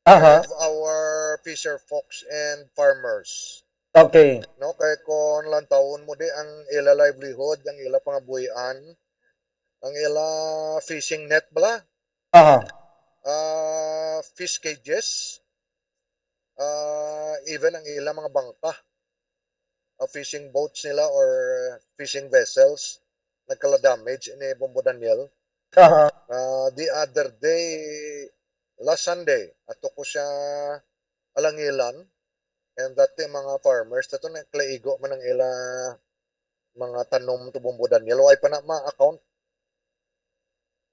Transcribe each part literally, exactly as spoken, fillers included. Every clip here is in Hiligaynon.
Aha. Of our fisher folks and farmers. Okay. No, kay kung lantawon mo di ang ila livelihood, ang ila pangabuhian, ang ila fishing net bala, Aha. ah, fish cages, ah, even ang ila mga bangka, ah, fishing boats nila or fishing vessels, nagkala-damage ini, Bombo Daniel. Aha. Ah, the other day, last Sunday, ato ko siya Alangilan, and that time mga farmers, tato na klaigo man ang ila mga tanom to, Bombo Daniel, wala pa na ma-account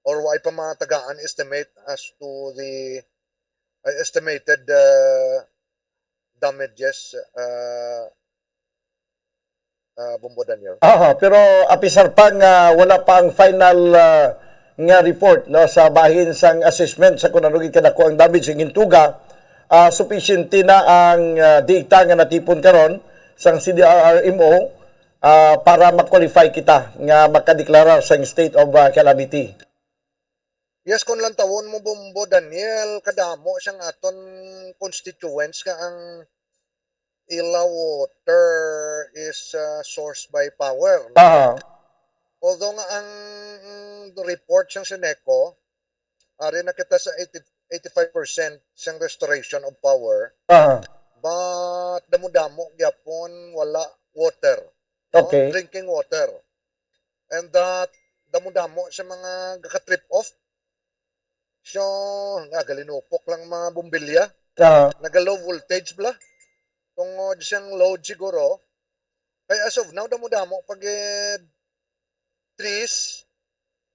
or wala pa matagaan estimate as to the, uh, estimated, uh, damages, uh, uh, Bombo Daniel. Aha, pero apisar pa nga wala pa ang final, ah, nga report, no, sa bahin sang assessment sa kung ano gid kadako ang damage nga gintuga, ah, supisyente na ang, ah, data nga natipon karon sang C D R R M O, ah, para ma-qualify kita nga makadeklarar sang state of, ah, calamity. Yes, kung lantawon mo, Bombo Daniel, kadamo siyang aton constituents nga ang ila water is, uh, sourced by power, no? Aha. Although nga ang report sang Seneco, ari na kita sa eighty, eighty-five percent sang restoration of power, Aha. but damo-damo gyapon wala water, no? Okay. Drinking water. And that damo-damo sa mga gaka-trip off. So, nga galinupok lang mga bombilya. Aha. Naga-low voltage bala. Tungod siyang load siguro. Kay as of now, damo-damo pag, eh, trees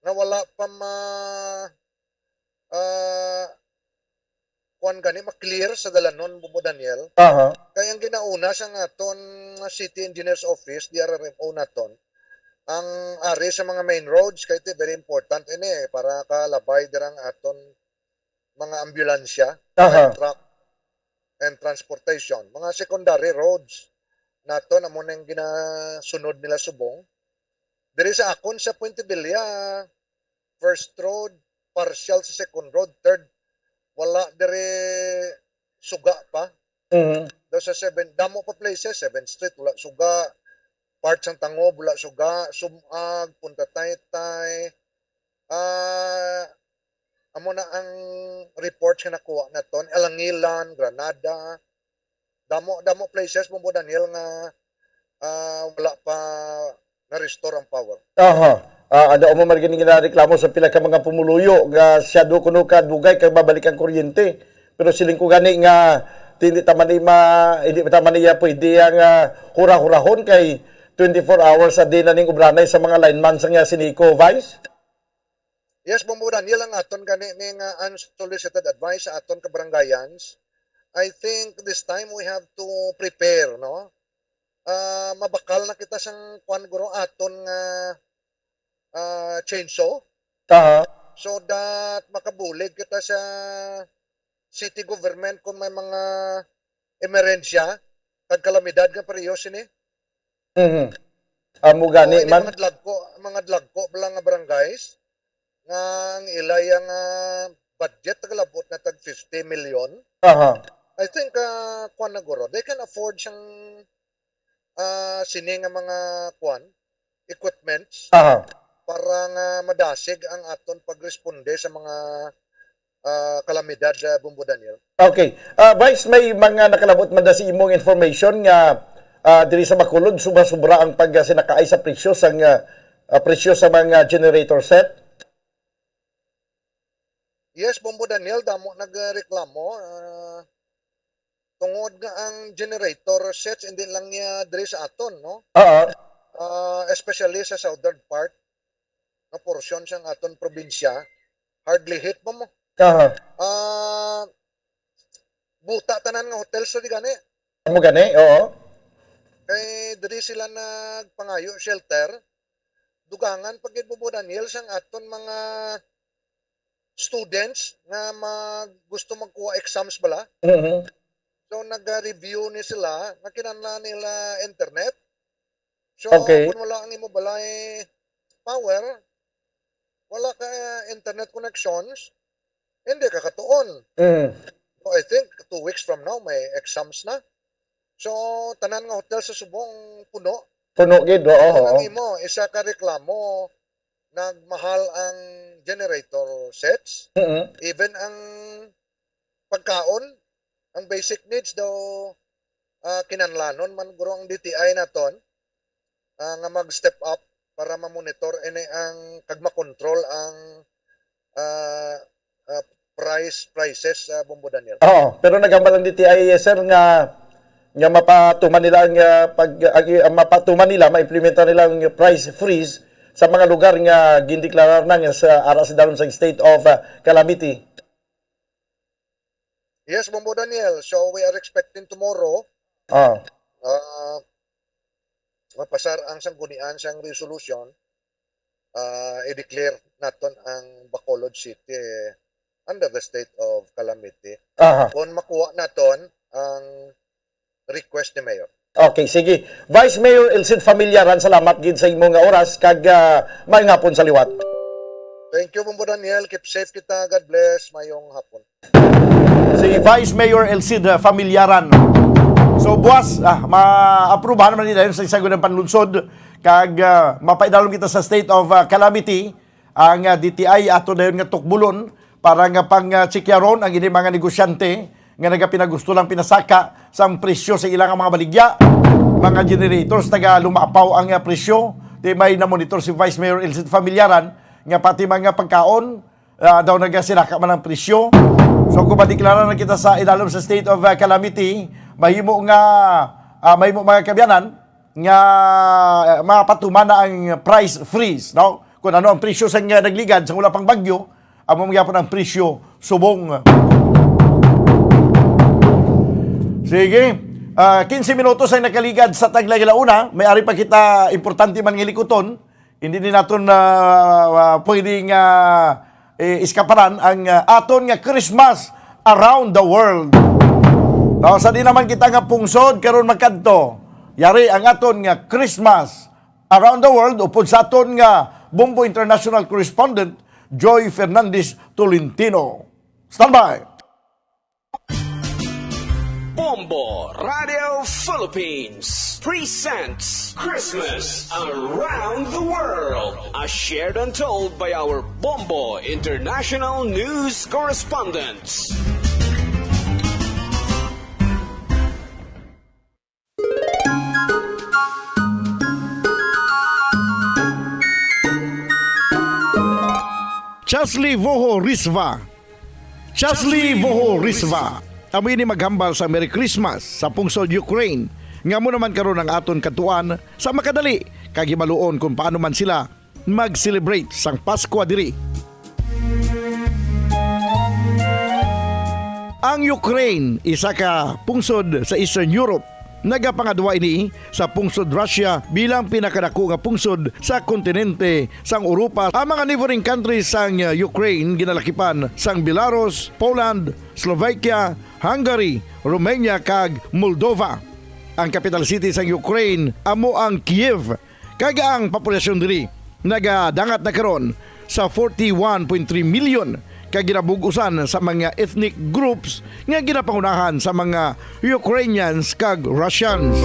na wala pa ma, ah, kuan gani, ma-clear sa dalanon, Bombo Daniel. Aha. Kay ang ginauna sa aton city engineer's office, D R R M O naton, ang ari sa mga main roads, kay ito very important ini, eh, para kalabay dirang aton mga ambulansya, Aha. fire truck, and transportation. Mga secondary roads naton, amo nang ginasunod nila subong. Diri sa akon sa Puente Villa, first road, partial sa second road, third, wala diri suga pa. Mhm. Daw sa seven, damo pa places, Seventh Street, wala suga. Part sang Tangob, wala suga. Sumag, Punta Taytay. Ah, amo na ang reports nga nakuha naton. Alangilan, Granada. Damo, damo places, Bombo Daniel, nga, ah, wala pa na-restore ang power. Aha. Ah, ano mo man gini ginareklamo sa pila ka mga pumuluyo nga siya do kuno ka dugay kag babalik ang kuryente. Pero siling ko gani nga hindi ta man ma, hindi ta man iya pwede ang, ah, hura-hurahon kay twenty-four hours a day na ning ubranay sa mga lineman sa nga Seneco, Vice? Yes, Bombo Daniel, ang aton gani ni nga unsolicited advice sa aton kabarangayans. I think this time we have to prepare, no? Ah, mabakal na kita sang kwan guro aton nga, ah, chainsaw, Aha. So that makabulig kita sa city government kung may mga emerhensya kag kalamidad nga pareho sini. Mhm. Amo gani Ini man. Mga dlagko, mga dlagko lang nga barangays nga ang ilay ang, ah, budget nagalabot na tag fifty million. Aha. I think, ah, kwan na guro, they can afford siyang, ah, sini nga mga kwan, equipments Aha. para nga madasig ang aton pagresponde sa mga, ah, kalamidad, ah, Bombo Daniel. Okay. Ah, Vice, may mga nakalabot man da sa imong information nga, ah, diri sa Bacolod, sobra-sobra ang pagsinakaay sa presyo sa nga, ah, presyo sa mga generator set? Yes, Bombo Daniel, damo nagreklamo, ah, tungod nga ang generator sets hindi lang niya diri sa aton, no? Oo. Ah, especially sa southern part nga porsyon sang aton probinsya, hardly hit pa mo. Aha. Ah, buta tanan nga hotel sa di gani. Amo gani, oo. Kay diri sila nagpangayo shelter. Dugangan pa gid, Bombo Daniel, sang aton mga students nga mag, gusto magkuha exams bala. Mhm. So nag-review ni sila nga kinahanglan nila internet. So Okay. Kung wala ang imo balay power, wala ka, eh, internet connections, hindi ka katuon. Mm. So I from now, may exams na. So, tanan nga hotel sa subong puno. Puno gid, oo, Ang oo. imo, isa ka reklamo, nagmahal ang generator sets, Mm-mm. even ang pagkaon, ang basic needs daw, ah, kinahanglanon man guro ang D T I naton, ah, nga mag-step up para ma-monitor ini ang, kag ma-control ang, ah, ah, price, prices, ah, Bombo Daniel. Oo, pero nagambal ang D T I, sir, nga, nga mapatuman nila ang, ah, pag, ang, ang mapatuman nila, maimplementa nila ang price freeze sa mga lugar nga gindeklarar na nga sa ara sa dalom sa state of, ah, calamity. Yes, Bombo Daniel. So, we are expecting tomorrow, Ah. ah, mapasar ang sanggunian sang resolution, ah, i-declare naton ang Bacolod City under the state of calamity. Aha. Kung makuha naton ang request ni Mayor. Okay, sige. Vice Mayor Elcid Familiaran, salamat gid sa imo nga oras kag, ah, maayong hapon sa liwat. Thank you, Bombo Daniel. Keep safe kita. God bless. Mayong hapon. Si Vice Mayor Elcid, ah, Familiaran. So, buwas, ah, maaprubahan naman nila yun sa isa ng panlunsod. Kag, ah, mapaidalom kita sa state of, ah, calamity. Ang, ah, D T I ato dayon nga tukbulon para nga pang, ah, tsikyaron ang ini mga negosyante nga nagapinagusto lang pinasaka sang presyo sa ilang mga baligya. Mga generators, taga lumapaw ang, ah, presyo. Di may namonitor si Vice Mayor Elcid Familiaran nga pati mga pagkaon, ah, daw nagasinaka man ang presyo. So, kung madeklara na kita sa idalom sa state of, ah, calamity, mahimo nga, ah, mahimo, mga kaabyanan, nga, ah, mapatuman na ang price freeze, no? Kung ano ang presyo sa nga nagligad sa wala pang bagyo, amo man gyapon ang presyo subong. Sige. Ah, quince minutos ang nakaligad sa taglagilauna. May ari pa kita importante man nga likuton. Hindi ni naton, ah, ah, pwedeng, ah, eh, iskaparan ang, ah, aton nga Christmas around the world. Now, sa di naman kita nga pungsod karon makadto, yari ang aton nga Christmas around the world upod sa aton nga Bombo International Correspondent, Joy Fernandez Tolentino. Standby! Bombo Radio Philippines presents Christmas Around the World, as shared and told by our Bombo International News Correspondents. Chasli Voho Risva. Chasli Voho Risva. Amo ini maghambal sa Merry Christmas sa pungsod Ukraine, nga amo naman karon ang aton kadtuan sa makadali kag hibaluon kung paano man sila mag-celebrate sang Paskwa diri. Ang Ukraine, isa ka pungsod sa Eastern Europe, nagapangadwa ini sa pungsod Russia bilang pinakadako nga pungsod sa kontinente sang Europa. Ang mga neighboring countries sang Ukraine ginalakipan sang Belarus, Poland, Slovakia, Hungary, Romania, kag Moldova. Ang capital city sang Ukraine amo ang Kiev, kag ang populasyon diri nagadangat na karon sa forty-one point three million, kag ginabug-usan sa mga ethnic groups nga ginapangunahan sa mga Ukrainians kag Russians.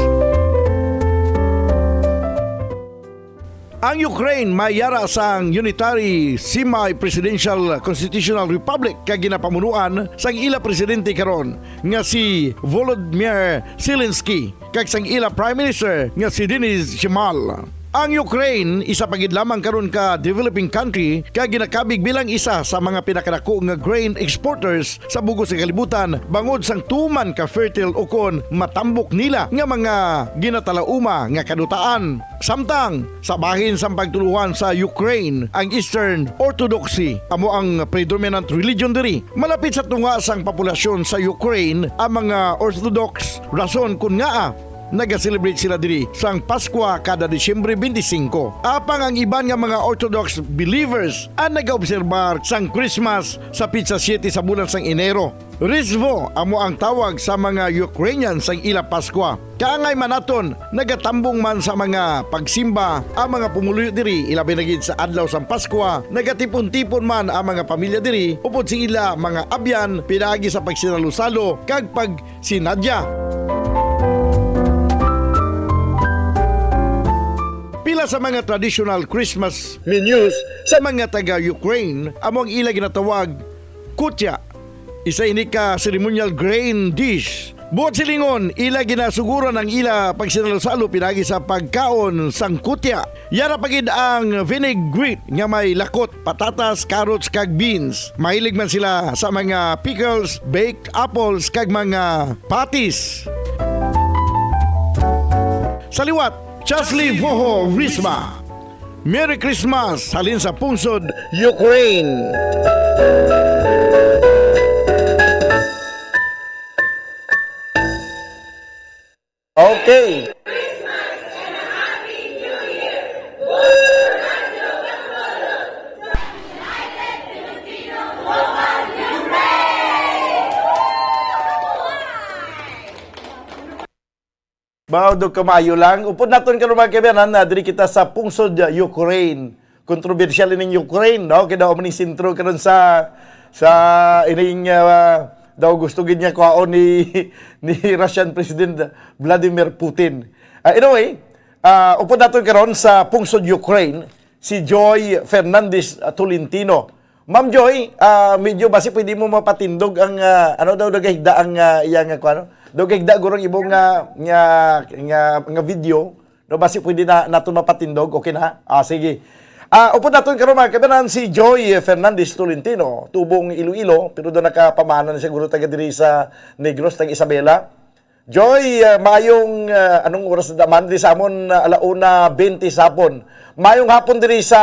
Ang Ukraine may yara sang unitary semi-presidential constitutional republic kag ginapamunuan sang ila presidente karon nga si Volodymyr Zelensky kag sang ila Prime Minister nga si Denys Shmyhal. Ang Ukraine isa pa gid lamang karon ka developing country kag ginakabig bilang isa sa mga pinakadako nga grain exporters sa bug-os nga kalibutan bangod sang tuman ka fertile ukon matambok nila nga mga ginatalauma nga kadutaan. Samtang sa bahin sang pagtuluhan sa Ukraine, ang Eastern Orthodoxy amo ang predominant religion diri. Malapit sa tunga sang populasyon sa Ukraine ang mga Orthodox, rason kon ngaa naga-celebrate sila diri sang Paskwa kada Disyembre twenty-five. Apang ang iban nga mga Orthodox believers ang nagaobserbar sang Christmas sa pitsa siete sa bulan sang Enero. Rіздво amo ang tawag sa mga Ukrainian sang ila Paskwa. Kaangay man naton, nagatambong man sa mga pagsimba ang mga pumuluyo diri, ilabi na gid sa adlaw sang Paskwa, nagatipon-tipon man ang mga pamilya diri upod sa ila mga abyan pinaagi sa pagsinalo-salo kag pagsinadya. Pila sa mga traditional Christmas menus sa mga taga-Ukraine amo ang ila ginatawag kutya. Isa ini ka ceremonial grain dish. Buot silingon, ila ginasuguran ang ila pagsinalo-salo pinaagi sa pagkaon sang kutya. Yara pa gid ang vinaigrette nga may lakot, patatas, carrots, kag beans. Mahilig man sila sa mga pickles, baked apples, kag mga patis. Sa liwat, Chaslivoho Risma. Merry Christmas halin sa pungsod Ukraine. Okay. Mao daw kamayo lang. Upod naton karon, mga kaibigan, na diri kita sa pungsod, uh, Ukraine. Kontrobersyal ining Ukraine, no? Kay daw amo ning sentro karon sa, sa ining, uh, daw gusto gid niya kuhaon ni, ni Russian President Vladimir Putin. Uh, anyway, uh, upod naton karon sa pungsod Ukraine, si Joy Fernandez, uh, Tolentino. Ma'am Joy, ah, medyo basi pwede mo mapatindog ang, ah, ano daw nagahigda ang, ah, iya nga kuan? Daw gahigda guro ang imo nga, nga, nga, nga video. No, basi pwede na naton mapatindog. Okay na? Ah, sige. Ah, upod naton karon, mga kaibigan, si Joy Fernandez Tolentino, tubong Iloilo, pero daw nakapamana na siguro taga diri sa Negros, taga Isabela. Joy, ah, maayong, ah, anong oras na man? Di sa amon, ah, ala una bente sa hapon. Maayong hapon diri sa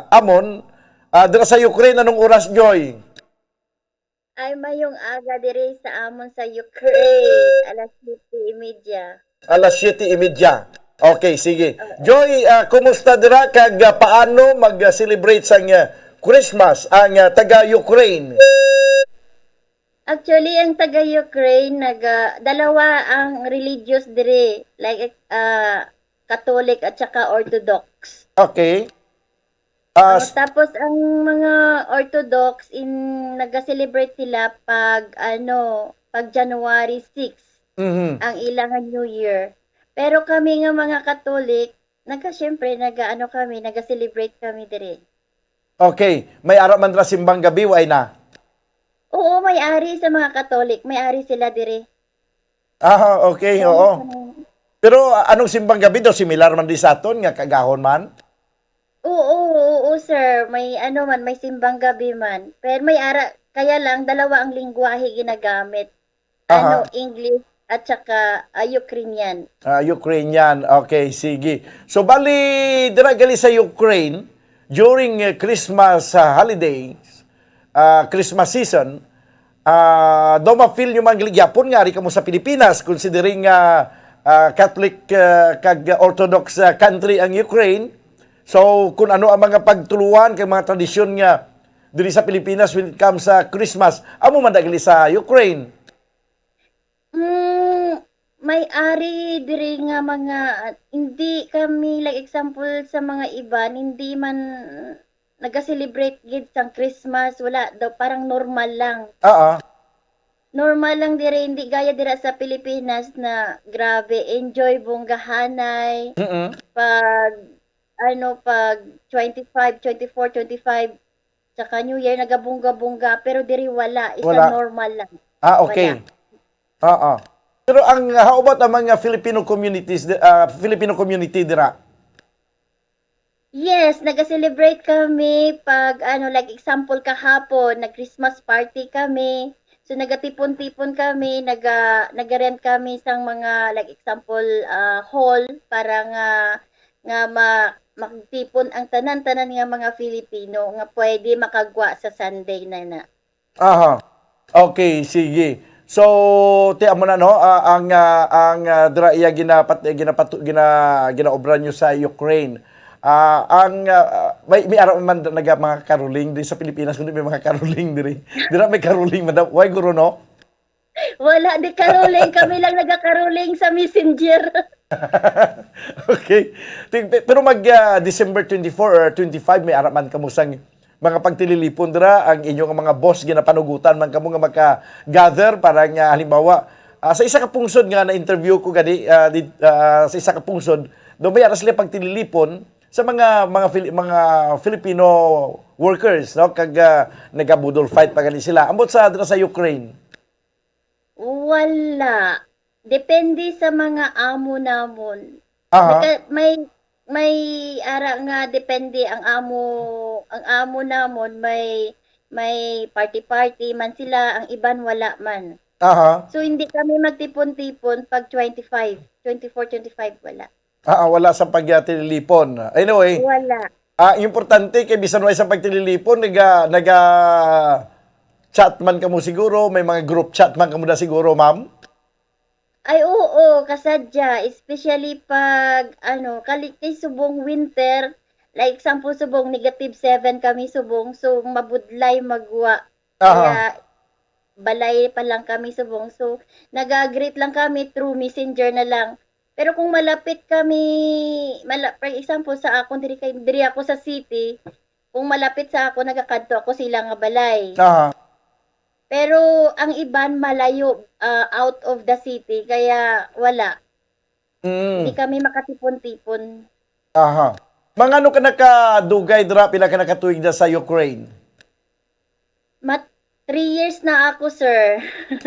amon. Ah, dira sa Ukraine, anong oras, Joy? Ay, mayong aga diri sa amon sa Ukraine. Alas siyete y media. Alas siyete y media. Okay, sige. Oo. Joy, ah, kumusta dira kag, ah, paano mag-celebrate sang, ah, Christmas ang, ah, taga Ukraine? Actually, ang taga Ukraine, naga, dalawa ang religious diri, like, ah, Catholic at saka Orthodox. Okay. Ah, Oh, s- tapos ang mga Orthodox, in, naga-celebrate sila pag, ano, pag January six, Mhm. ang ilang New Year. Pero kami nga mga Catholic, naga, siyempre, naga, ano kami, naga-celebrate kami diri. Okay. May ara man ra simbang gabi, way na? Oo, may ari sa mga Katolik. May ari sila diri. Ah, okay, oo. Pero anong simbang gabi daw? Similar man di sa aton nga kaagahon man? Oo, oo, sir. May ano man, may simbang gabi man. Pero may ara, kaya lang, dalawa ang lingwahe ginagamit. Ano, English at saka, ah, Ukrainian. Ah, Ukrainian. Okay, sige. So, bali, dira gali sa Ukraine, during, eh, Christmas, ah, holidays, ah, Christmas season, ah, daw ma-feel nyo man gali gyapon nga ari kamo sa Pilipinas, considering nga, ah, Catholic, ah, kag Orthodox, ah, country ang Ukraine. So, kung ano ang mga pagtuluan kag mga tradisyon nga diri sa Pilipinas when it comes sa Christmas, amo man da gali sa Ukraine. Mm, may ari diri nga mga, hindi kami, like, example sa mga iban, hindi man naga-celebrate gid sang Christmas, wala daw, parang normal lang. Oo. Normal lang diri, hindi gaya dira sa Pilipinas na grabe, enjoy, bonggahanay. Mm-mm. Pag, ano, pag twenty-five, twenty-four, twenty-five, saka New Year, nagabungga-bungga, pero diri wala. Isa Wala. normal lang. Ah, okay. Wala. Oo. Pero ang, how about ang mga Filipino communities, di-, ah, Filipino community dira? Yes, nag-celebrate kami pag, ano, like, example, kahapon, nag-Christmas party kami. So, nagatipon-tipon kami, naga-, naga-rent kami sang mga, like, example, ah, hall para nga, nga ma-, magtipon ang tanan-tanan nga mga Filipino nga pwede makagwa sa Sunday na na. Aha. Okay, sige. So, ti amo na, no, ah, ang, ah, ang, ah, dira iya ginapat-, ginapat-, gina-, ginaobra nyo sa Ukraine. Ah, ang, ah, may, may ara man naga mga caroling diri sa Pilipinas, kundi may mga caroling diri. Dira may caroling, madam. Why, guro, no? Wala, di caroling. Kami lang naga-caroling sa Messenger. Okay. Ti-, pe-, pero mag, ah, December twenty-four or twenty-five, may ara man kamo sang mga pagtililipon dira, ang inyo nga mga boss, ginapanugutan man kamo nga maka-gather para nga, halimbawa, ah, sa isa ka pungsod nga na-interview ko gani, ah, di, ah, sa isa ka pungsod, do may ara sila pagtililipon sa mga, mga Fili-, mga Filipino workers, no? Kag, ah, nagabudol fight pa gani sila. Ambot sa, dira sa Ukraine. Wala. Depende sa mga amo namon. Aha. Nagka-, may, may ara nga depende ang amo, ang amo namon may, may party-party man sila, ang iban wala man. Aha. So, hindi kami magtipon-tipon pag twenty-five, twenty-four, twenty-five, wala. Ah, wala sa pagtililipon. Anyway, Wala. ah, importante kay bisan wala sa pagtililipon, naga, naga chat man kamo siguro, may mga group chat man kamo na siguro, ma'am. Ay, oo, kasadya, especially pag, ano, kali-, kay subong winter, like, example, subong negative seven kami subong, so mabudlay magwa. Aha. Kaya balay pa lang kami subong. So, nag-greet lang kami through messenger na lang. Pero kung malapit kami, mala-, for example, sa akon, diri kay, diri ako sa city, kung malapit sa ako, nagakadto ako sila nga balay. Aha. Pero ang iban malayo, ah, out of the city, kaya wala. Mm. Hindi kami makatipon-tipon. Aha. Mga ano ka nakadugay dira, pila ka nakatuig na sa Ukraine? Mat three years na ako, sir.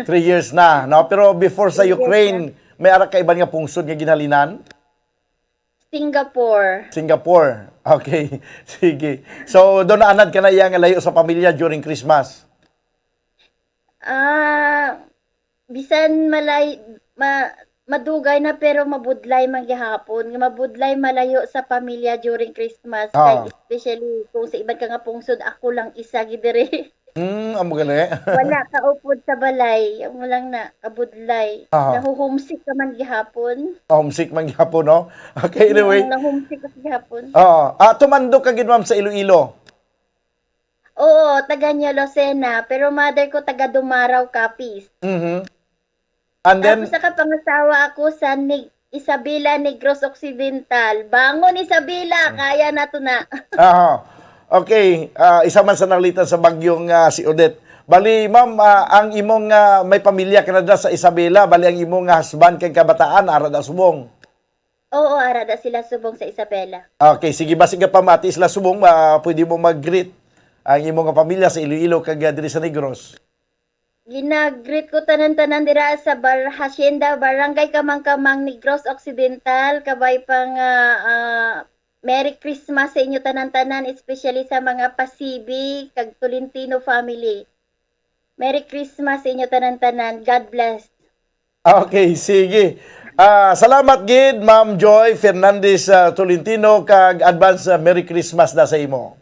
Three years na, no? Pero before sa Three years Ukraine, may ara ka iban nga pungsod nga ginhalinan? Singapore. Singapore. Okay. Sige. So, doon naanad ka na iya nga layo sa pamilya during Christmas? Ah, bisan malay ma-, madugay na pero mabudlay man gihapon. Nga mabudlay malayo sa pamilya during Christmas. Ah. Kay especially kung sa iban ka nga pungsod, ako lang isa gid diri. Hmm, amo gali. Wala ka upod sa balay. Amo lang na, kabudlay. Ah. Nahuhomesick ka man gihapon. Homesick man gihapon, no? Okay, anyway. Mm, nahomesick ka gihapon. Oo. Ah, tumandok ka gid, ma'am, sa Iloilo. Oo, taga New Lucena, pero mother ko taga Dumaraw, Capiz. Mhm. And then, Tapos nakapangasawa ako sa Neg-, Isabela, Negros Occidental. Bangon, Isabela, kaya na to na. Aha. Okay, ah, isa man sa nanglitan sa bagyong, ah, si Odette. Bali, ma'am, ah, ang imong, ah, may pamilya ka na da sa Isabela, bali ang imong, ah, husband kag kabataan, ara da subong. Oo, ara da sila subong sa Isabela. Okay, sige, basi ka pamati sila subong, ah, pwede mo mag-greet ang imong pamilya sa Iloilo kag, ah, diri sa Negros. Ginagreet ko tanan-tanan dira sa bar-, Hacienda, Barangay Kamangkamang, Negros Occidental, kabay pa nga, ah, Merry Christmas sa inyo tanan-tanan, especially sa mga Pasibi kag Tolentino family. Merry Christmas sa inyo tanan-tanan. God bless. Okay, sige. Ah, salamat gid, Ma'am Joy Fernandez, ah, Tolentino, kag advance, ah, Merry Christmas na sa imo.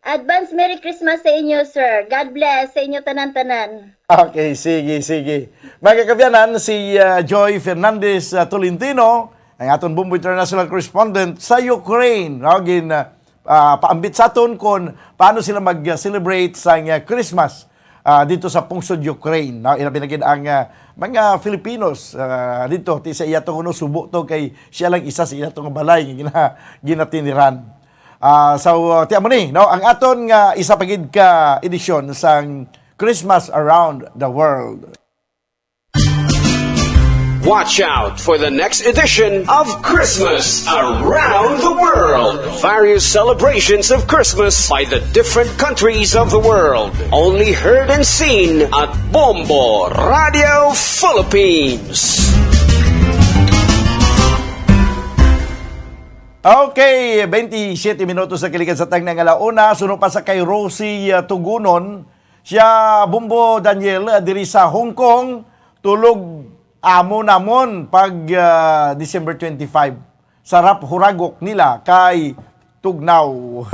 Advance Merry Christmas sa inyo, sir. God bless sa inyo tanan-tanan. Okay, sige, sige. Mga kakabyanan, si, ah, Joy Fernandez, ah, Tolentino, ang aton Bombo International Correspondent sa Ukraine, no? Gin, ah, ah, paambit sa aton kung paano sila mag-celebrate sa, ah, Christmas, ah, dito sa pungsod Ukraine, no? Ilabi na gid ang, ah, mga Filipinos, ah, dito, ti sa iya to, kuno, subo to kay siya lang isa sa iya to nga balay nga gina-, ginatiniran. Ah, so, uh, ti amo ni, no, ang aton nga isa pa gid ka edisyon sang Christmas Around the World. Watch out for the next edition of Christmas Around the World. Various celebrations of Christmas by the different countries of the world. Only heard and seen at Bombo Radio Philippines. Okay, twenty-seven minutos na kilikan sa tang nga ala una. Suno pa sa kay Rosie, uh, Tugunon. Siya, Bumbo Daniel, uh, diri sa Hong Kong, tulog amo namon pag, uh, December twenty-five. Sarap huragok nila kay tugnaw.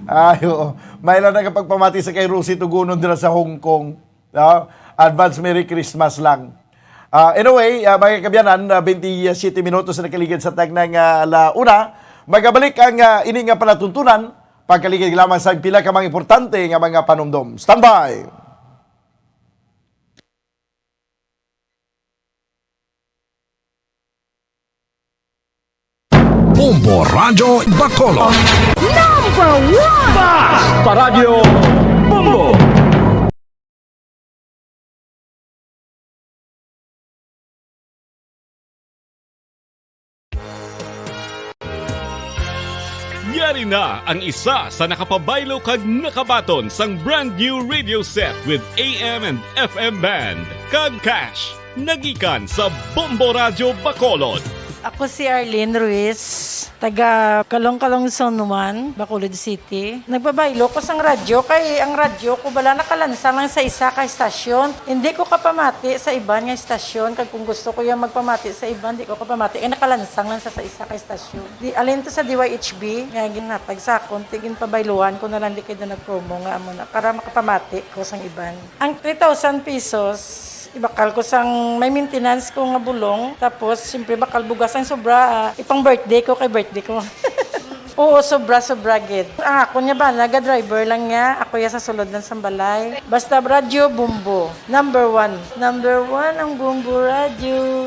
Ay, oo. May lang nakapagpamati sa kay Rosie Tugunon dira sa Hong Kong. No? Advance Merry Christmas lang. Ah, anyway, ah, mga kaabyanan, ah, twenty-seven minutos na nakaligid sa tagnang, ah, ala una. Magabalik ang, ah, ini nga palatuntunan pagkaligid lamang sa pila ka mga importante nga mga panumdom. Standby! Bombo Radyo Bacolod. Number one! Bas! Paradyo Bombo! Yari na ang isa sa nakapabaylo kag nakabaton sang brand new radio set with A M and F M band kag cash. Nagikan sa Bombo Radyo Bacolod. Ako si Arlene Ruiz, taga Kalong-Kalong Zone one, Bacolod City. Nagpabaylo ko sang radyo kay ang radyo ko bala nakalansang lang sa isa ka estasyon. Hindi ko kapamati sa iban nga estasyon, kag kung gusto ko yung magpamati sa iban, di ko kapamati kay nakalansang lang sa, sa isa ka estasyon. Di, alin to sa D Y H B nga ginhatag sa akon, ti ginpabayluhan ko na lang di kay na nag-promo nga amo na para makapamati ko sang iban. Ang three thousand pesos, ibakal ko sang may maintenance ko nga bulong. Tapos, siyempre, bakal bugas ang sobra, ah, ipang birthday ko kay birthday ko. Oo, sobra, sobra gid. Ang akon nga bana, ga-driver lang niya. Ako ya sa sulod lang sang balay. Basta radyo, Bombo. Number one. Number one ang Bombo Radyo.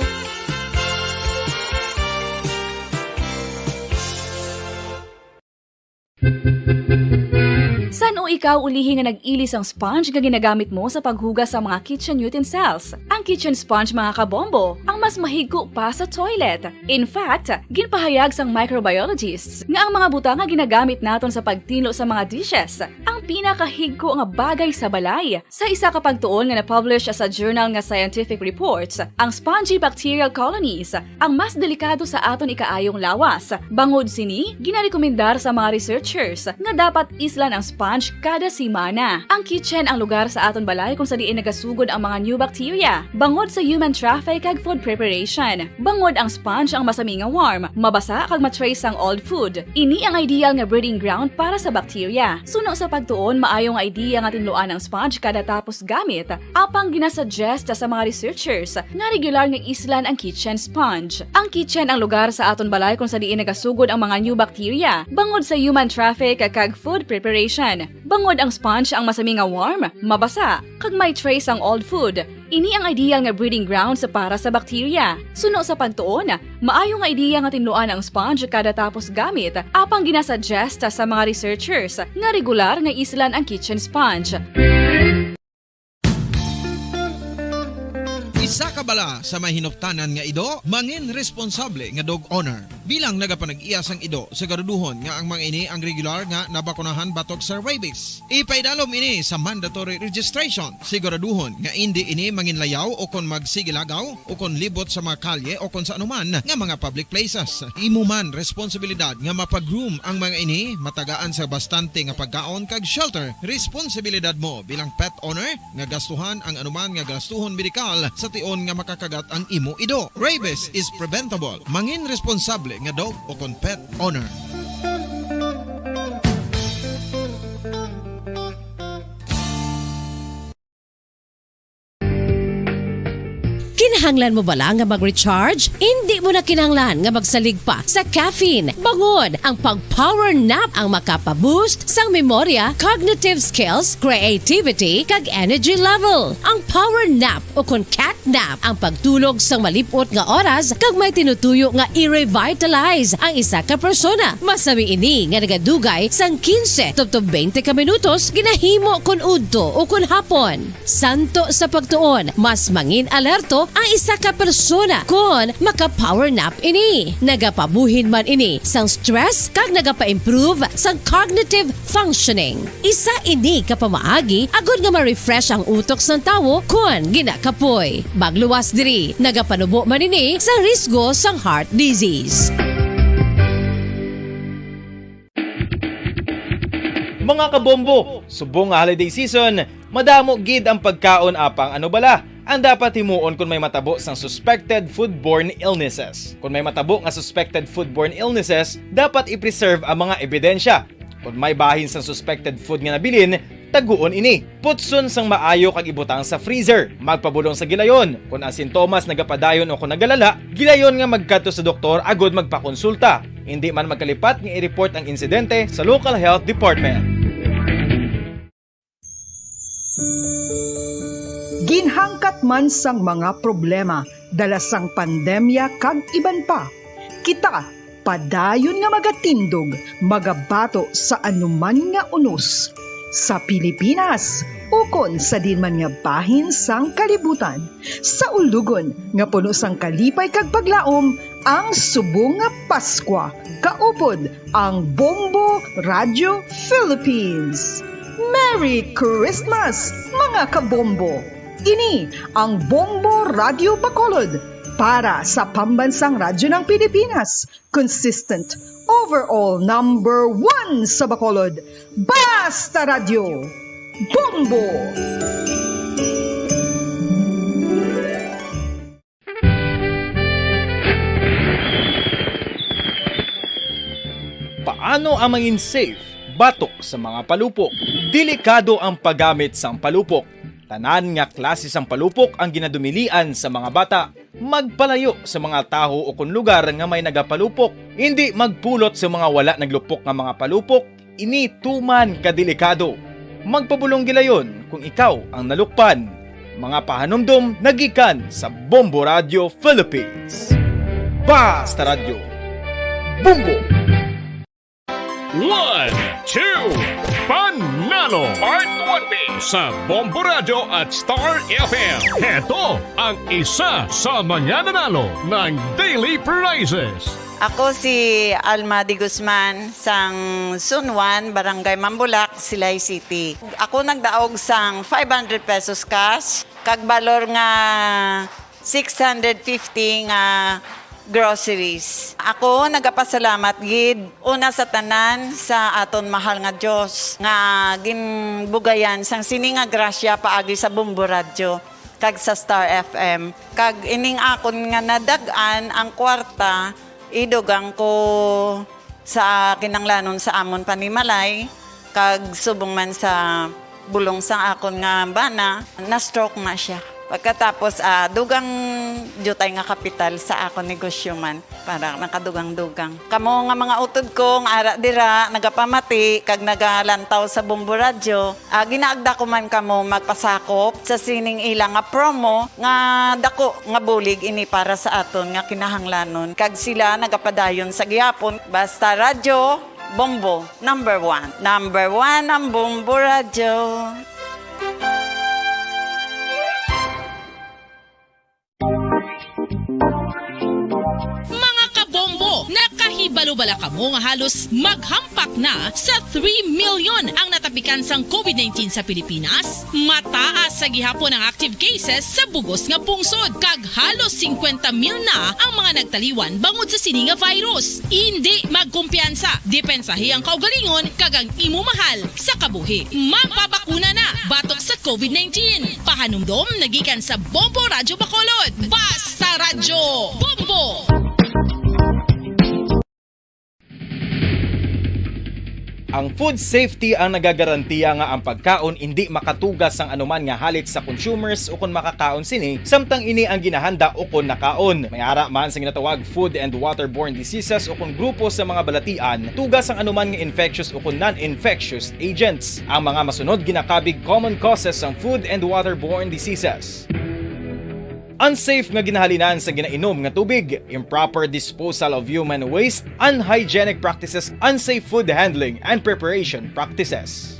San-o ikaw ulihi nga nag-ili sang sponge nga ginagamit mo sa paghugas sa mga kitchen utensils? Ang kitchen sponge, mga kabombo, ang mas mahigko pa sa toilet. In fact, ginpahayag sang microbiologists nga ang mga butang nga ginagamit naton sa pagtinlo sa mga dishes ang pinakahigko nga bagay sa balay. Sa isa ka pagtuon nga na-publish sa journal nga Scientific Reports, ang spongy bacterial colonies ang mas delikado sa aton ikaayong lawas. Bangod sini, ginarekomendar sa mga researchers nga dapat islan ang sponge kada semana. Ang kitchen ang lugar sa aton balay kung sa diin nagasugod ang mga new bacteria, bangod sa human traffic kag food preparation. Bangod ang sponge ang masami nga warm, mabasa kag ma-trace ang old food. Ini ang ideal nga breeding ground para sa bacteria. Suno sa pagtuon, maayo nga idea nga tinluan ang sponge kada tapos gamit, apang ginasuggest sa mga researchers nga regular nga islan ang kitchen sponge. Ang kitchen ang lugar sa aton balay kung sa diin nagasugod ang mga new bacteria, bangod sa human traffic kag food preparation. Bangod ang sponge ang masami nga warm, mabasa, kag may trace ang old food, ini ang ideal nga breeding grounds para sa bacteria. Suno sa pagtuon, maayo nga idea nga tinluan ang sponge kada tapos gamit, apang ginasuggest sa mga researchers nga regular nga islan ang kitchen sponge. Isa ka bala sa may hinuptanan nga ido, mangin responsable nga dog owner. Bilang nagapanag-iya sang ido, siguraduhon nga ang mga ini ang regular nga nabakunahan batok sa rabies. Ipaidalom ini sa mandatory registration. Siguraduhon nga indi ini manginlayaw o kon magsigilagaw o kon libot sa mga kalye o kon sa anuman nga mga public places. Imo man responsibilidad nga mapa-groom ang mga ini, matagaan sa bastante nga pagkaon kag shelter. Responsibilidad mo bilang pet owner nga gastuhan ang anuman nga gastuhon medikal sa tion nga makakagat ang imo ido. Rabies is preventable. Mangin responsable nga dog o kon pet owner. Kinahanglan mo bala nga mag-recharge? Indi mo na kinahanglan nga magsalig pa sa caffeine, bangod ang pag-power nap ang makapa-boost sang memorya, cognitive skills, creativity, kag energy level. Ang power nap o kon cat nap ang pagtulog sang malip-ot nga oras kag may tinutuyo nga i-revitalize ang isa ka persona. Masami ini nga nagadugay sang quince tubtob twenty ka minutos, ginahimo kon udto o kon hapon. Suno sa pagtuon, mas mangin alerto ang isa ka persona kon maka-power nap ini. Nagapabuhin man ini sang stress kag nagapa-improve sang cognitive functioning. Isa ini ka pamaagi agod nga ma-refresh ang utok sang tawo kon ginakapoy. Magluwas diri, nagapanubo man ini sa risgo sang heart disease. Mga kabombo, subong nga holiday season, madamo gid ang pagkaon, apang ano bala ang dapat himuon kon may matabo sang suspected foodborne illnesses? Kon may matabo nga suspected foodborne illnesses, dapat i-preserve ang mga ebidensya. Kon may bahin sang suspected food nga nabilin, Taguon ini. Putson sang maayo kag ibutang sa freezer. Magpabulong sa gilayon. Kon ang sintomas nagapadayon o kon nagalala, gilayon nga magkadto sa doktor agud magpakonsulta. Indi man magkalipat nga i-report ang insidente sa local health department. Ginhangkat man sang mga problema dala sang pandemya kag iban pa, kita padayon nga magatindog, magabato sa anuman nga unos sa Pilipinas ukon sa diin man nga bahin sang kalibutan. Sa ulugon nga puno sang kalipay kag paglaom ang subong nga Paskwa, kaupod ang Bombo Radio Philippines. Merry Christmas, mga kabombo! Ini ang Bombo Radio Bacolod para sa Pambansang Radyo ng Pilipinas, consistent overall number one sa Bacolod. Basta Radyo, Bombo! Paano ang mangin safe batok sa mga palupok? Delikado ang paggamit sang palupok. Tanan nga klase sang palupok ang ginadumilian sa mga bata. Magpalayo sa mga tawo o kon lugar nga may nagapalupok. Indi magpulot sa mga wala naglupok nga mga palupok. Ini tuman ka delikado. Magpabulong gilayon kung ikaw ang nalukpan. Mga pahanumdom nagikan sa Bombo Radio Philippines. Basta Radyo, Bombo! One, two, Panalo! Part one B sa Bombo Radio at Star F M. Heto ang isa sa mga nanalo ng daily prizes. Ako si Alma de Guzman, sang Zone one, Barangay Mambulak, Silay City. Ako nagdaog sang five hundred pesos cash, kag balor nga six hundred fifty nga groceries. Ako nagapasalamat gid, una sa tanan, sa aton mahal nga Dios nga ginbugayan sang sini nga grasya paagi sa Bombo Radyo kag sa Star F M. Kag ining akon nga nadag-an ang kwarta, idugang ko sa kinanglanon sa amon panimalay, kag subong man sa bulong sang akon nga bana, na-stroke na sia. Pagkatapos, ah, dugang diutay nga kapital sa akon negosyo man, para nakadugang-dugang. Kamo nga mga utod ko nga ara dira, nagapamati kag nagalantaw sa Bombo Radyo, Ah, ginaagda ko man kamo magpasakop sa sining ila nga promo nga dako nga bulig ini para sa aton nga kinahanglanon, kag sila nagapadayon sa gihapon. Basta Radyo Bombo, number one. Number one ang Bombo Radyo. Mga kabombo, nakahibalo bala kamo nga halos maghampak na sa three million ang natapikan sang covid nineteen sa Pilipinas? Mataas sa gihapon ang active cases sa bugos nga pungsod, kag halos singkwenta mil na ang mga nagtaliwan bangod sa sini nga virus. Indi magkumpiyansa, depensahi ang kaugalingon kag ang imo mahal sa kabuhi. Magpabakuna na batok sa covid nineteen. Pahanumdom nagikan sa Bombo Radyo Bacolod. Basta Radyo Bombo! Ang food safety ang nagagarantiya nga ang pagkaon indi makatuga sang anuman nga halit sa consumers ukon makakaon sini, samtang ini ang ginahanda ukon nakaon. May ara man sa ginatawag food and waterborne diseases ukon grupo sa mga balatian, tuga sang anuman nga infectious ukon non-infectious agents. Ang mga masunod ginakabig common causes sang food and waterborne diseases. Unsafe nga ginahalinan sa ginainom nga tubig, improper disposal of human waste, unhygienic practices, unsafe food handling and preparation practices.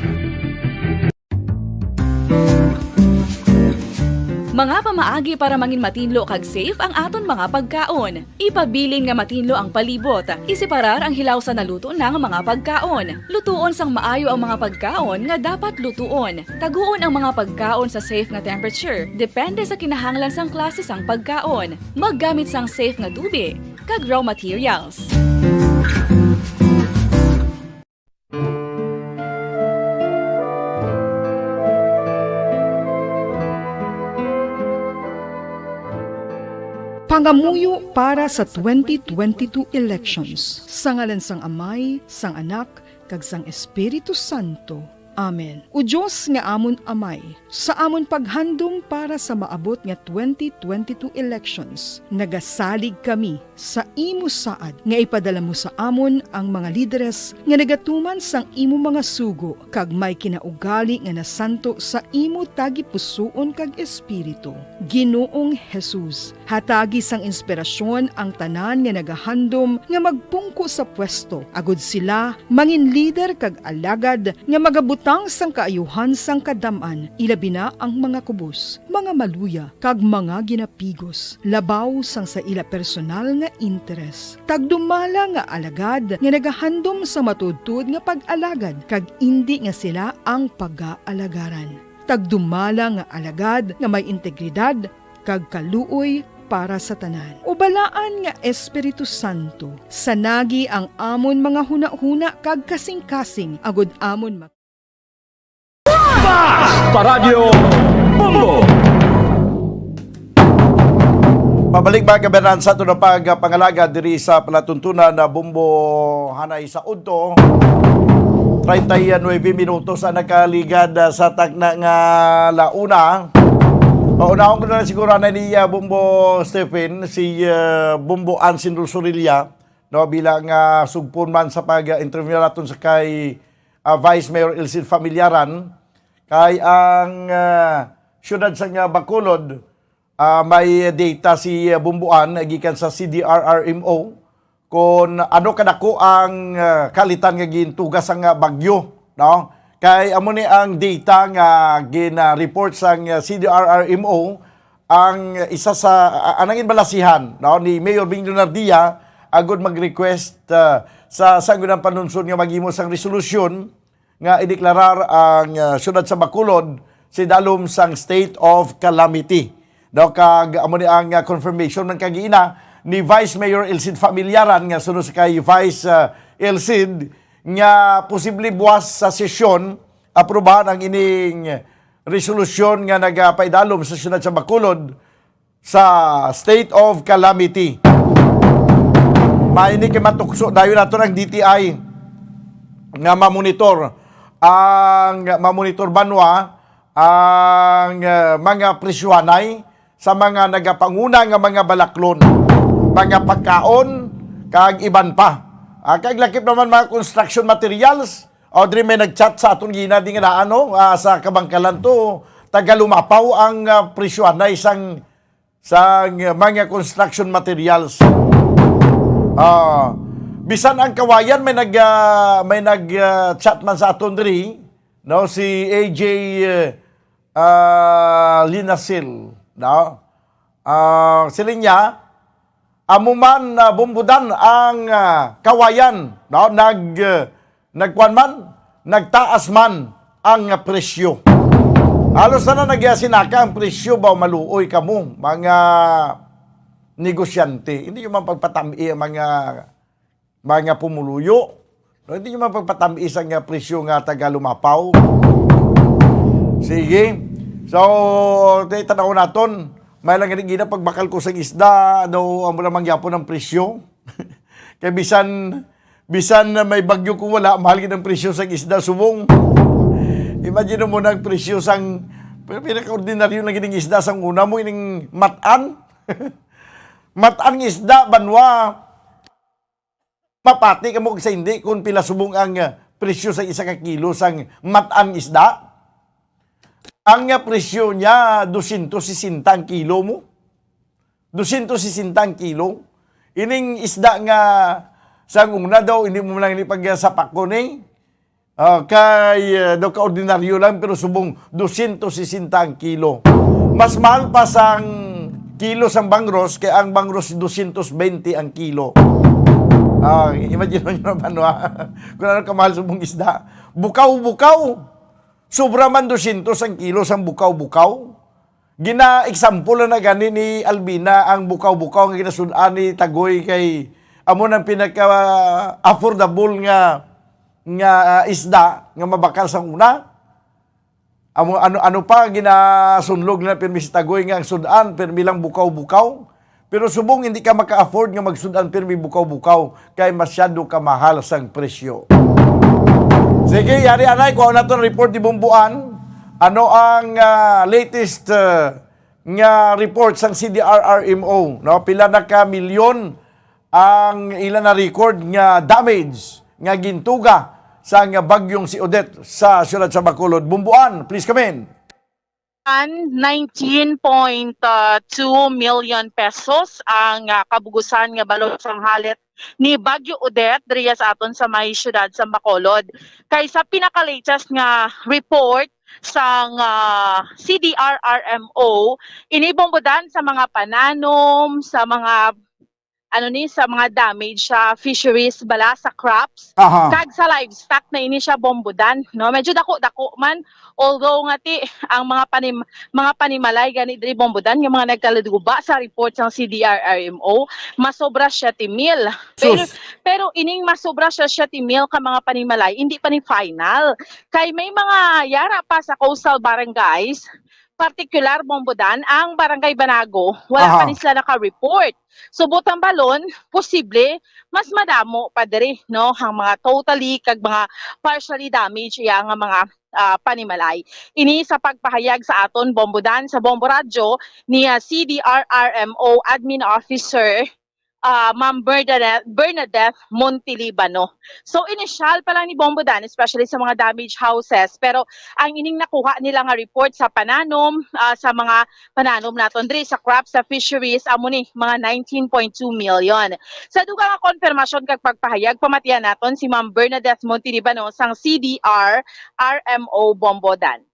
Mga pamaagi para mangin matinlo kag safe ang aton mga pagkaon. Ipabilin nga matinlo ang palibot. Iseparar ang hilaw sa naluto na nga mga pagkaon. Lutuon sang maayo ang mga pagkaon nga dapat lutuon. Taguon ang mga pagkaon sa safe nga temperature, depende sa kinahanglan sang klase sang pagkaon. Maggamit sang safe nga tubi kag raw materials. Pangamuyo para sa twenty twenty-two elections. Sa ngalan sang Amay, sang Anak, kag sang Espiritu Santo. Amen. O Dios nga amon Amay, sa amon paghandom para sa maabot nga twenty twenty-two elections, nagasalig kami sa imo saad nga ipadala mo sa amon ang mga lideres nga nagatuman sang imo mga sugo kag may kinaugali nga nasanto sa imo tagipusoon kag espiritu. Ginoong Jesus, hatagi sang inspirasyon ang tanan nga nagahandom nga magpungko sa pwesto, agud sila mangin lider kag alagad nga magabutang sang kaayuhan sang kadam-an, ilabi na ang mga kubos, mga maluya, kag mga ginapigos, labaw sang sa ila personal nga interes. Tagdumala nga alagad nga nagahandom sa matuodtuod nga pag-alagad, kag indi nga sila ang pagaalagaran. Tagdumala nga alagad nga may integridad kag kaluoy para sa tanan. O balaan nga Espiritu Santo, sanagi ang amon mga hunahuna kag kasingkasing, agud amon ma- Basta Radyo Bombo! Pabalik, mga kabayan, sa aton pagpangalaga diri sa palatuntunan na Bombo hanay sa udto. Treinta y nueve minutos ang nakaligad, ah, sa takna nga launa. Paunahon ko na lang siguro na ni, ah, Bombo Stephen, si, ah, Bombo Ansin Rosorilla, no, bilang, ah, sugpon man sa pag-interview naton sa kay, ah, Vice Mayor Elcid Familiaran, kay ang, ah, siyudad sa nga Bacolod, ah, may data si, ah, Bombo An, ah, gikan sa C D R R M O, kung ano kadako ang, ah, kalitan nga gintuga sang, ah, bagyo, no? Kay amo ni ang data nga gin-report sang, ah, C D R R M O, ang isa sa, ah, ang nangin balasihan, no, ni Mayor Bing Leonardia agud mag-request, ah, sa Sangguniang Panunsod nga maghimo sang resolusyon nga ideklarar ang, ah, siyudad sa Bacolod sa idalom sang state of calamity. No, kag amo ni ang, ah, confirmation man kagiina ni Vice Mayor Elcid Familiaran nga sunod sa kay Vice, ah, Elcid nga posible buwas sa sesyon aprobahan ang ining resolusyon nga nagapaidalom sa siyudad sa Bacolod sa state of calamity. May ni kay matukso dayon nato ang D T I nga mamonitor ang mamonitor banwa ang, ah, mga presyohanay sa mga nagapanguna nga mga balaklon, mga pagkaon, kag iban pa. Ah, kag lakip naman mga construction materials, Audrey, may nag-chat sa aton gina di nga na, ano, ah, sa kabangkalan to, taga Lumapaw ang, ah, presyohanay sang sang mga construction materials. Ah, bisan ang kawayan may nag, ah, may nag, ah, chat man sa aton diri, no, si A J, ah, Linasil, no? Ah, siling niya, amo man, ah, Bombo Dan ang, ah, kawayan, no, nag, ah, nagkuan man, nagtaas man ang presyo. Halos na nagyasinaka ang presyo ba, maluoy kamo, mga negosyante. Hindi nyo man pagpatami ang mga, mga pumuluyo. No, hindi nyo man pagpatami sa nga presyo nga taga Lumapaw. Sige. So, tay tanaw naton. May lang gina pagbakal ko sa isda, daw amo lang mangyapon ang presyo. Kay bisan, bisan na may bagyo kung wala, mahal gid ang presyo sang isda subong. Imagine mo na ang presyo sang, pero pinakaordinaryo na gid ang isda sang una mo, ining matan. Matan nga isda, banwa. Mapati kamo sa hindi kung pila subong ang, ah, presyo sa isa ka kilo sang matan isda. Ang, ah, presyo niya, dosyentos sesenta ang kilo mo. Dosyentos sesenta ang kilo. Ining isda nga sang una daw, hindi mo lang ni pagsapakon, eh. Ah, kay, ah, daw kaordinaryo lang, pero subong dosyentos sesenta ang kilo. Mas mahal pa sang kilo sang bangros, kay ang bangros dosyentos bente ang kilo. Ah, imagine nyo naman, no? Kung ano kamahal subong isda. Bukaw-bukaw. Sobra man dosyentos ang kilo sang bukaw-bukaw. Gina-example na gani ni Albina ang bukaw-bukaw nga ginasud-an ni Tagoy kay amo nang pinaka-affordable nga, nga, ah, isda nga mabakal sang una. Amo, ano, ano pa, ginasunlog na pirmi si Tagoy nga ang sud-an, pirmi lang bukaw-bukaw. Pero subong hindi ka maka-afford nga magsud-an pirmi bukaw-bukaw kay masyado ka mahal sang presyo. Sige, yari anay, kuha naton report ni Bomboan. Ano ang, ah, latest, ah, nga report sang C D R R M O, no? Pila na ka milyon ang ila na record nga damage nga gintuga sang bagyong si Odette sa siyudad sa Bacolod? Bomboan, please come in. Nineteen point two million pesos ang, ah, kabugusan nga balor sang halit ni Bagyo Odette diriya sa aton sa may siyudad sa Bacolod. Kay sa pinaka-latest nga report sang, ah, C D R R M O, ini, Bombodan, sa mga pananom, sa mga ano ni, sa mga damage sa fisheries bala, sa crops, Aha. kag sa livestock na ini siya, Bombodan, no? Medyo dako-dako man, although nga ti ang mga panim-, mga panimalay gani diri, Bombodan, nga mga nagkaladuba sa report sang C D R R M O, masobra siyete mil. Pero, Sus. pero ining masobra siya siyete mil ka mga panimalay, hindi pa ni final. Kay may mga yara pa sa coastal barangays, partikular, Bombodan, ang Barangay Banago, wala pa Aha. ni sila naka-report. So, butang balon, posible mas madamo pa diri, no, ang mga totally kag mga partially damaged iya nga mga, ah, panimalay. Ini sa pagpahayag sa aton, Bombodan, sa Bombo Radyo ni, ah, C D R R M O Admin Officer, ah, Ma'am Bernadette, Bernadette Montelibano. So, initial pa lang ni, Bombodan, especially sa mga damaged houses, pero ang ining nakuha nila nga report sa pananom, ah, sa mga pananom naton diri sa crops, sa fisheries, amo ni mga nineteen point two million. Sa dugang nga konfirmasyon kag pagpahayag, pamatian naton si Ma'am Bernadette Montelibano sang C D R R M O Bombodan.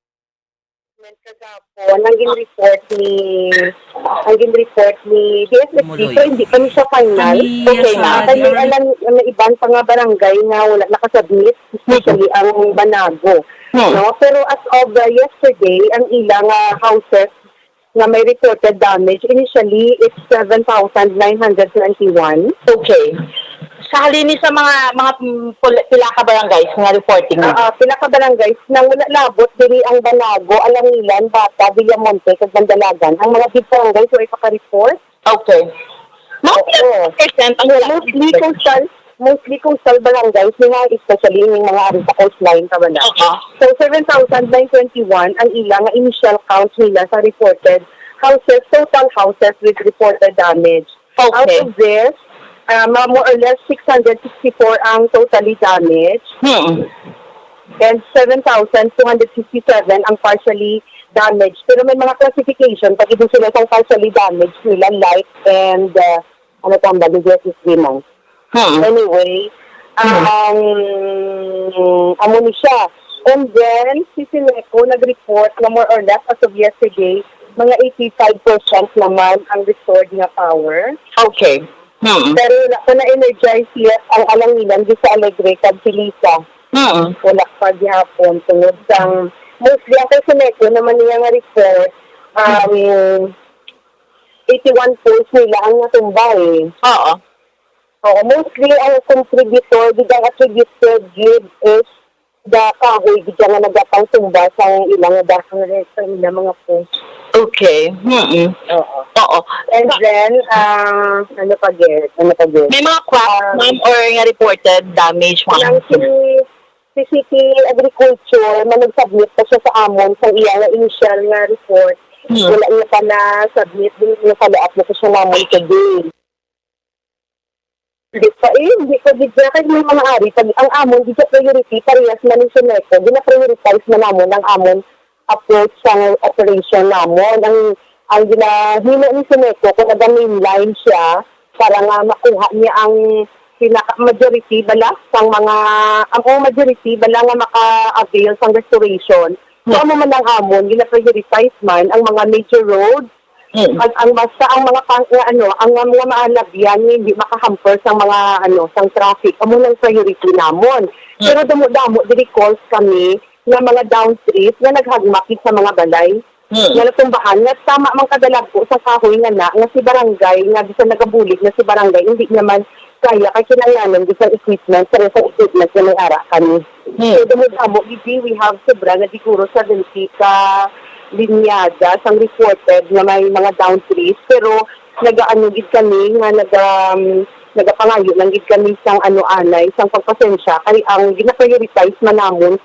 Kagapon, ang gin-report ni ang gin-report ni D S S D, Muloy. Pero hindi pa ni siya final. Kami, Okay, sa ma'am. Kay may D R alang may iban pa nga barangay nga wala nakasubmit, especially ang Banago. Hmm. No? Pero as of uh, yesterday, ang ila nga houses nga may reported damage, initially, it's seven thousand nine hundred twenty-one. Okay. Sa halin ni sa mga mga mm, pula- pila ka barangays nga reporting mo? Ah, pila ka barangays nang wala labot diri ang Banago, Alangilan, Bata, Villamonte, kag Mandalagan. Ang mga big barangays wala ipaka-report. Okay. Mga Oo. Pila percent ang Yeah, mostly coastal, mostly coastal barangays ni nga, especially yung mga ari sa coastline ka wala. Oo. So seven thousand nine twenty-one ang ila nga initial count nila sa reported houses, total houses with reported damage. Out Okay. of this, ah, mga more or less six hundred sixty-four ang totally damaged Hmm. and seven thousand two hundred fifty-seven ang partially damaged. Pero may mga classification pag ito sila sa partially damaged nila light and ah, ano tang bali Jesus Demon. Hmm. Anyway, Hmm. ang amo ni siya. And then, si Sineco nag-report na more or less as of yesterday, mga eighty-five percent naman ang restored nga power. Okay. Hmm. Pero wala pa na-energize yet ang Alangilan di sa Alegre kag Silisa. Hmm. Wala pa gihapon tungod sang mostly ang kay Sineco naman niya nga report, um, eighty-one poles nila ang natumba eh. Oo. Oo, mostly ang contributor, di ang attributed gid is the kahoy, di nga nagapang tumba sa ilang dahil sa ilang mga poles. Okay. Mm-mm. Oo. Oo. And then, ah, ano pa gid? Ano pa gid? May mga crop, Ah, ma'am, or nga reported damage, ma'am? Ang si, si City Agriculture, na nag-submit pa siya sa amon sa iya nga initial nga report, Hmm. Wala niya pa na-submit, din niya follow-up na siya namon today. Hindi pa eh, hindi pa gid siya. Kaya may mga ari, pag ang amon, di siya priority, parehas man ni Sineco, gina-prioritize man namon ang amon approach sa operation namon. Ang, ang ginahimo ni Sineco, kung naga-mainline siya, para nga makuha niya ang pinaka-majority bala sang mga, ang, ang majority bala nga maka-avail sang restoration. So, Hmm. amo man ang amon, gina-prioritize man ang mga major road, Mm. Ag ang basta ang mga pang, nga, ano, ang mga, mga maalabyan nga hindi makahamper sang mga, ano, sang traffic, amo nang priority namon. Mm. Pero damo-damo diri calls kami nga mga down trees nga naghagmak gid sa mga balay. Mm. Nga natumbahan nga tama man kadalagko sa kahoy nga na, nga si barangay, nga bisan nagabulig na si barangay, hindi niya man kaya kay kinahanglanon gid sang equipment, pero sa equipment nga may ara kami. Hmm. So, damo-damo gid, we have sobra nga siguro seventy ka linyada sang reported nga may mga down trees, pero nagaano gid kami nga naga, um, Nagapangayo lang gid kami sang ano, anay, sang pagpasensya, kay ang gina-prioritize man namon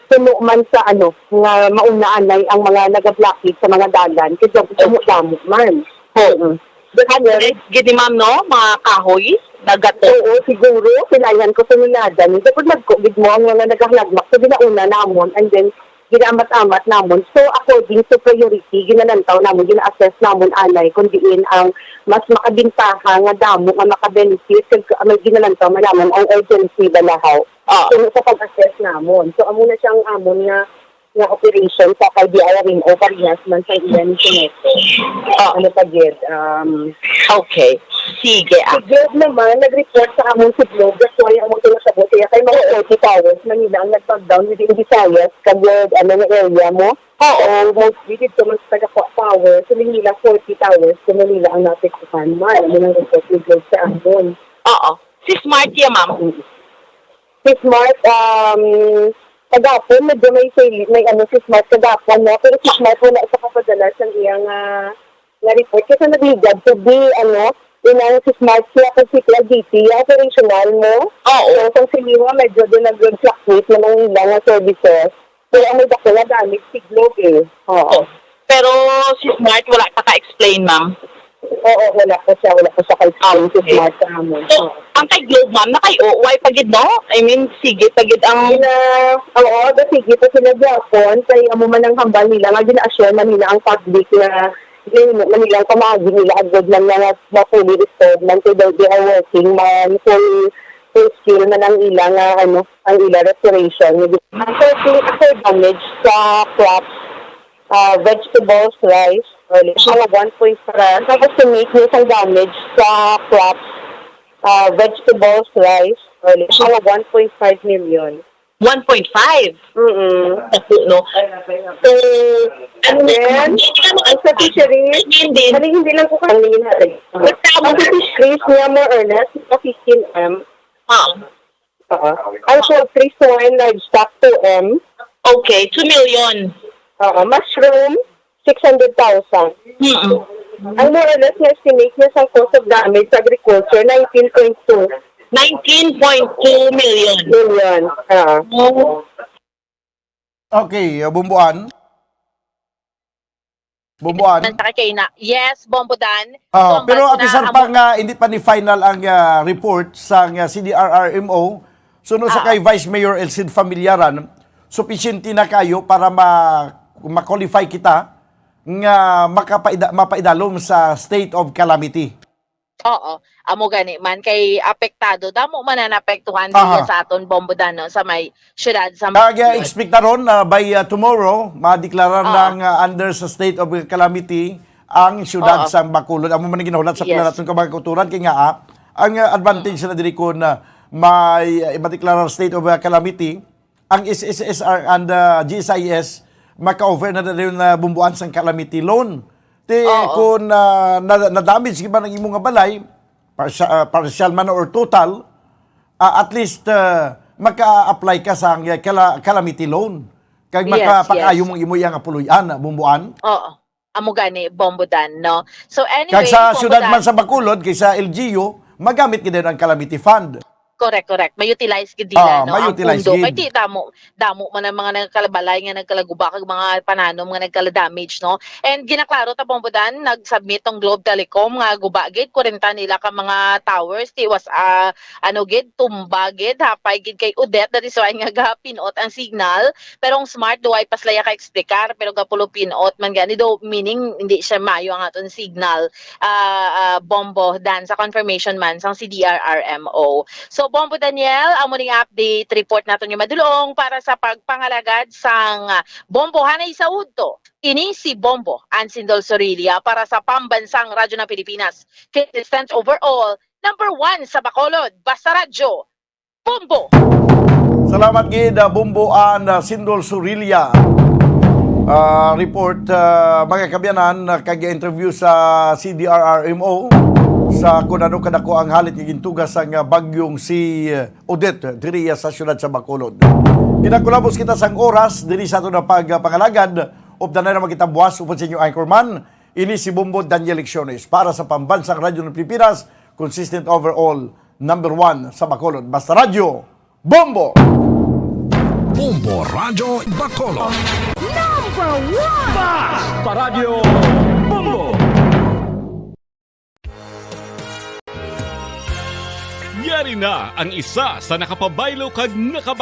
puno man sa ano, nga mauna anay ang mga nagablakid sa mga dalan, kay damo-damo man. Oo. Mm. That's At why least, gini, ma'am, no? Mga kahoy, nagato. Oo, siguro, kailangan ko sa nilada. Hindi ko nagko, gid mo, ang mga nagahalagmak sa ginauna namon, and then, ginaamat-amat namon. So, according to priority, ginalantaw namon, gina-assess namon, anay, kung diin ang mas makabintaha nga damo nga makabenefit, kag may ginalantaw man namon ang urgency balahaw. Ah. So, sa pag-assess namon. So, amo na siyang amon nga, nga operation sa kay D R R M O, parehas man sa iya ni Sineto. Ah. Ano pa gid? Um, Okay. Sige, ah. Si Globe naman, nag-report sa amon si Globe. That's why amon ito nasabot. Kaya kay mga forty towers, Manila ang nag-back down within Visayas, kag, ano, nga area mo. Oo. So, mostly dito mas taga Power, so nila forty towers, so nila ang naapektuhan man. Ano nang report ni Globe sa amon? Oo. Si Smart ya, ma'am. Si Smart, um, kagapon, medyo may sale, may ano si Smart kagapon, no? Pero si Smart wala sa kapadala sa iyang, ah, nga report. Kasi nagligad to be, ano, inang si Smart siya kag si T L D T, yung operational mo. Oo. So, kung sila, medyo din nag-fluctuate na mga ilang nga services. Pero ang may dako nga damage si Globe, eh. Oo. Oh. Pero si Smart, wala ka ka-explain, ma'am? Oo, wala ko siya, wala ko siya ka-explain si Okay. Smart sa amon. So, Oo. ang kay Globe, ma'am, nakay-, o, why pa gid, no? I mean, sige pa gid ang Sila, oo, da sige pa sila gyapon, kay amo man ang hambal nila, nga gina-assure man nila ang public nga gina-, man nilang pamaagi nila agad man nga ma-fully restored man, kay they, they are working man, full, full scale man ang ila nga, ano, ang ila restoration. Ang thirty, ang damage sa crops, ah, vegetables, rice, or less mga one point five, ang estimate niya sa damage sa crops, ah, vegetables, rice, or less mga one point five million. One point five? Mm-mm. Dako, no? So, ano na Then, ano, ang sa fisheries, hindi. Ano, hindi lang ko kanina. Basta Ang sa fisheries niya, more or less, mga fifteen M. Ah. Oo. Ang poultry, swine, livestock, two M. Okay, two million. Oo, mushroom, six hundred thousand. Mm-mm. Ang more or less nga estimate niya sa cost of damage sa agriculture, nineteen point two. Nineteen point two million. Million, oo. Oh. Okay, uh, Bumbuan. Bumbuan. Sa kay na. Yes, Bombo Dan. Ah, So, ang pero bag na apisar pa amo- nga hindi pa ni final ang, ah, report sa, ah, C D R R M O, suno sa Ah. kay Vice Mayor Elcid Familiaran, supisyente na kayo para ma-, ma-qualify kita nga makapaida-, mapaidalom sa state of calamity. Oo, amo gani man kay apektado, damo man na naapektuhan Aha. diya sa aton Bombo Dan, no, sa may siyudad sa Kag, ah, Bacolod. Expectaron na by, ah, tomorrow, madeklara Oo. ng, ah, under sa state of calamity ang siyudad Oo. sa Bacolod. Amo man ang ginahulat sa Yes. pila naton ka mga kauturan kay nga, ah, ang, ah, advantage Mm. na diri kon, ah, may, ah, madeklara state of, ah, calamity, ang S S S R and, ah, G S I S maka-offer na diri na Bumbuan sang calamity loan. Ti Oo. kung, ah, na, na-damage gid man ang imo nga balay, parsya-, ah, partial man or total, ah, at least, ah, maka-apply ka sa, ah, cala-, calamity loan. Kag Yes, makapakaayo yes. mong imo iya nga puloy-an, ah, Bumbuan. Oo. Amo gani, Bombo Dan, no? So, anyway, Kag sa Bombo syudad Dan. man sa Bacolod, kay sa L G U, magamit gid ang calamity fund. Correct, correct. Ma-utilize gid nila, Ah, no, ang ma-utilize pondo. Kay gid. Di damo, damo man ang mga nagkalabalay nga nagkalaguba kag mga pananom nga nagkala-damage, no? And ginaklaro ta, Bombo Dan, nag-submit tong Globe Telecom nga guba gid, kwarenta nila ka mga towers, tiwas, ah, ano gid, tumba gid, hapay gid kay Odette, that is why nga gapinot ang signal. Pero ang Smart, do ay paslaya ka explicar, pero gapulo pinot man gani do, meaning hindi siya mayo ang aton signal, ah, ah, Bombo Dan, sa confirmation man sang C D R R M O. So, Bombo Daniel, amo ning update report naton nga madulong para sa pagpangalagad sang, ah, Bombo Hanay sa Udto. Ini si Bombo Ansindol Sorilla para sa Pambansang Radyo ng Pilipinas. Consistent overall, number one sa Bacolod. Basta Radyo, Bombo! Salamat gid, ah, Bombo An, ah, Sindol Surilla. Ah, report, ah, mga kabyanan, ah, kag interview sa C D R R M O sa kung ano kadako ang halit nga gintuga sang, ah, bagyong si, ah, Odette diriya sa siyudad sa Bacolod. Ginakulabos kita sang oras diri sa aton nga pagpangalagad. Updan na naman kita buwas upod sa inyo anchorman. Ini si Bombo Daniel Lecciones para sa Pambansang Radyo ng Pilipinas, consistent overall number one sa Bacolod. Basta Radyo, Bombo! Bombo Radyo Bacolod. Number one! Basta Radyo Bombo! Yari na ang isa sa nakapabaylo kag naka